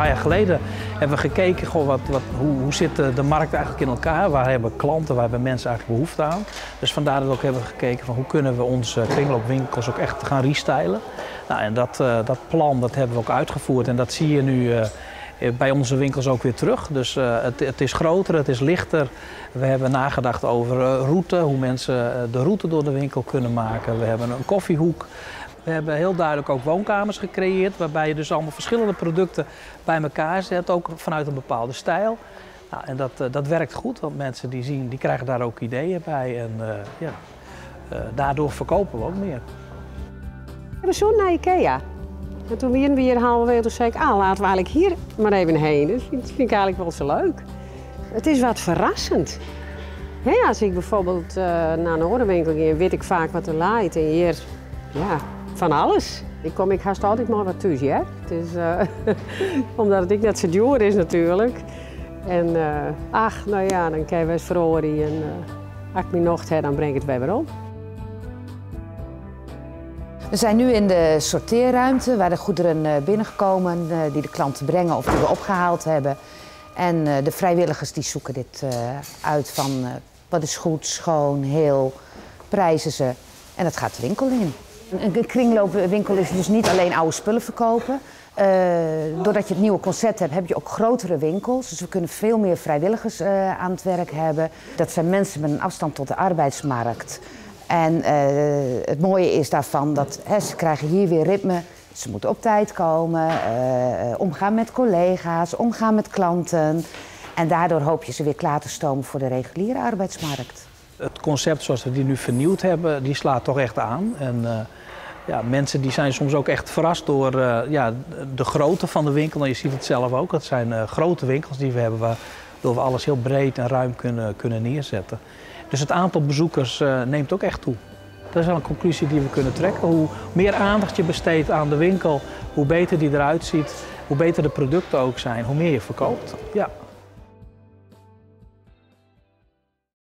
Een paar jaar geleden hebben we gekeken, goh, hoe zit de markt eigenlijk in elkaar? Waar hebben klanten, waar hebben mensen eigenlijk behoefte aan? Dus vandaar dat we ook hebben gekeken van hoe kunnen we onze kringloopwinkels ook echt gaan restylen. Nou, en dat plan dat hebben we ook uitgevoerd en dat zie je nu bij onze winkels ook weer terug. Dus het is groter, het is lichter. We hebben nagedacht over route, hoe mensen de route door de winkel kunnen maken. We hebben een koffiehoek. We hebben heel duidelijk ook woonkamers gecreëerd, waarbij je dus allemaal verschillende producten bij elkaar zet, ook vanuit een bepaalde stijl. Nou, en dat werkt goed, want mensen die krijgen daar ook ideeën bij en daardoor verkopen we ook meer. We zijn naar Ikea. En toen we hier weer halverwege, toen zei ik, laten we eigenlijk hier maar even heen. Dat vind ik eigenlijk wel zo leuk. Het is wat verrassend. Hè, als ik bijvoorbeeld naar een orenwinkel ga, weet ik vaak wat er lijkt. En hier, ja, van alles. Ik kom ik haast altijd maar wat thuis, hè. Het is, omdat het net zo duur is natuurlijk. En ach, nou ja, dan kan je wel eens verhoren en als ik me nog heb, dan breng ik het weer om. We zijn nu in de sorteerruimte waar de goederen binnengekomen die de klanten brengen of die we opgehaald hebben. En de vrijwilligers die zoeken dit uit van wat is goed, schoon, heel, prijzen ze. En dat gaat de winkel in. Een kringloopwinkel is dus niet alleen oude spullen verkopen. Doordat je het nieuwe concept hebt, heb je ook grotere winkels. Dus we kunnen veel meer vrijwilligers aan het werk hebben. Dat zijn mensen met een afstand tot de arbeidsmarkt. En het mooie is daarvan dat, hè, ze krijgen hier weer ritme. Ze moeten op tijd komen, omgaan met collega's, omgaan met klanten. En daardoor hoop je ze weer klaar te stomen voor de reguliere arbeidsmarkt. Het concept zoals we die nu vernieuwd hebben, die slaat toch echt aan. En mensen die zijn soms ook echt verrast door de grootte van de winkel. Je ziet het zelf ook, het zijn grote winkels die we hebben, waardoor we alles heel breed en ruim kunnen neerzetten. Dus het aantal bezoekers neemt ook echt toe. Dat is wel een conclusie die we kunnen trekken. Hoe meer aandacht je besteedt aan de winkel, hoe beter die eruit ziet, hoe beter de producten ook zijn, hoe meer je verkoopt. Ja.